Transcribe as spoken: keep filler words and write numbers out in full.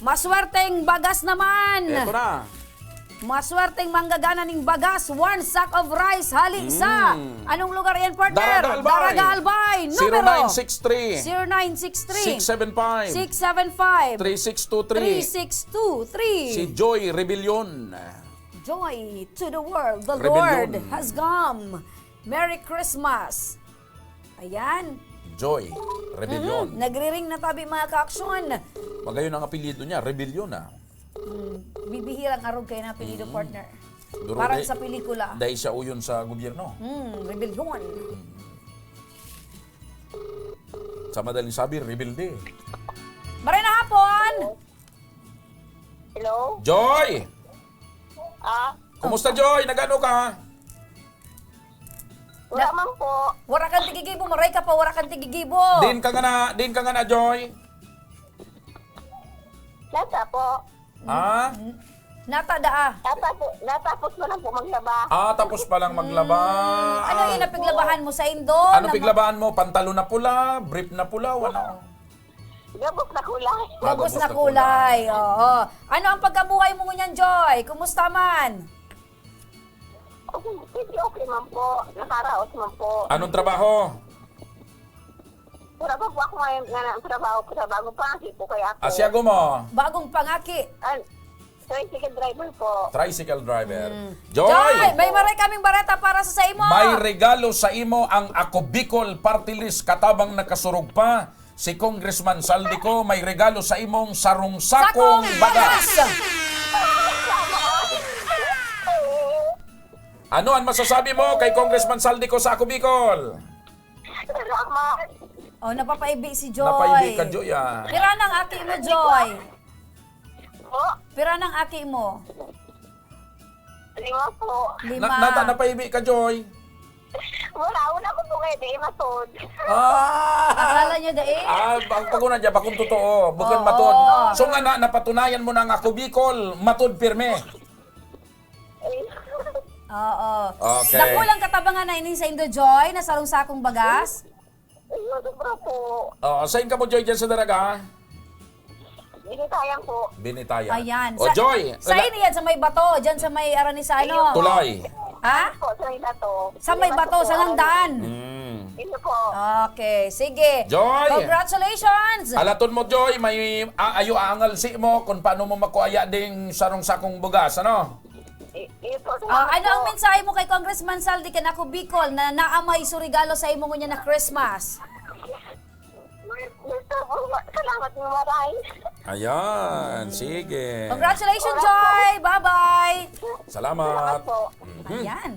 Maswerteng bagas naman. Eto na. Maswerteng manggagana ning bagas, one sack of rice, hali sa Mm. anong lugar yan, partner? Daraga Albay. Daraga Albay. Numero? Zero nine six three. Zero nine six three. Six seven five. Six seven five. Three six two three. Three six two three. Si Joy Rebellion. Joy to the world, the Rebellion. Lord has come. Merry Christmas. Ayan. Joy Rebellion. Mm-mm. Nagriring na tabi, mga kaaksyon. Magayon ang apelyido niya, Rebellion, ah. Mm, bibihirang arog kayo na apelyido, Mm. partner. Duro Parang day-, sa pelikula. Dahil siya uyon sa gobyerno. Mm, Rebellion. Mm. Sa madaling sabi, rebelde. Maray na hapon! Hello? Joy! Ah, Kumusta, Joy? Nag-ano ka? Wala Na- man po. Wara kang tigigibo, maray ka pa, wara kang tigigibo. Din ka nga na, din ka nga na, Joy? Nasa po. Ha? Mm. Nata daa. Natapos, natapos ko lang po maglaba. Ah, tapos pa lang maglaba. Mm. Ano Ah. yung napiglabahan mo sa indo? Ano Nag- piglabahan mo? Pantalon na pula, brief na pula, o ano? Gabos na kulay. Ah, Gabos gabos na na kulay, kulay. oo. Ano ang pagkabuhay mo ngunyan, Joy? Kumusta man? Okay, okay man po. Nakaraos man po. Anong trabaho? Wala pa po ako ngayon nga ng trabaho, trabaho pa kasi po kaya ako. Asyago mo? Bagong pangaki. An-, tricycle driver po. Tricycle driver. Mm. Joy! Joy, may maray kaming bareta para sa, sa imo. May regalo sa imo ang Ako Bicol Party List katabang nakasurog pa si Congressman Saldico. May regalo sa imong sarong sakong Sakong bagas. bagas. Ano ang masasabi mo kay Congressman Saldico sa Ako Bicol? Salamat. Oh, napapaibi si Joy. Napaibi ka, Joy, ah. Pira nang aki mo, Joy? Po? Pira nang aki mo? Lima po. Lima. Na, nata napaibi ka, Joy? Wala, wala ko po kayo, di matod. Ah! Akala niyo, dai? Ah, pag, pag una dyan, bakong totoo. Bukod Oo. matod. So nga na, napatunayan mo na nga, Ako Bicol, matod pirme. Eh. Oo. Okay. Dakulang katabangan na ining sa indo, Joy, na sarong sakong bagas? Ayun, sobra po. Oo, sain ka mo, Joy, dyan sa Daraga? Binitayan po. Binitayan. Ayan. O, Sa, Joy, sa la- ini yan, sa may bato, dyan sa may Aranisano. Tulay. Ha? Po, sa may bato. Sa may May bato, bato sa po, langdaan. Mm. Ayun po. Okay, sige. Joy! Congratulations! Alaton mo, Joy, may a-, ayo aangal si mo kung paano mo makuha ya ding sarong sakong bugas, ano? I-, iyo po, Ah, salamat ano ang po. mensahe mo kay Congressman Saldi kan Ako Bicol na naamay su regalo sa imo ngunyan na Christmas? Gusto po, ma-, salamat mo, maray. Ayan, Mm. sige. Congratulations, Wala po. Joy! Bye-bye! Salamat. Salamat po. Mhm. Ayan.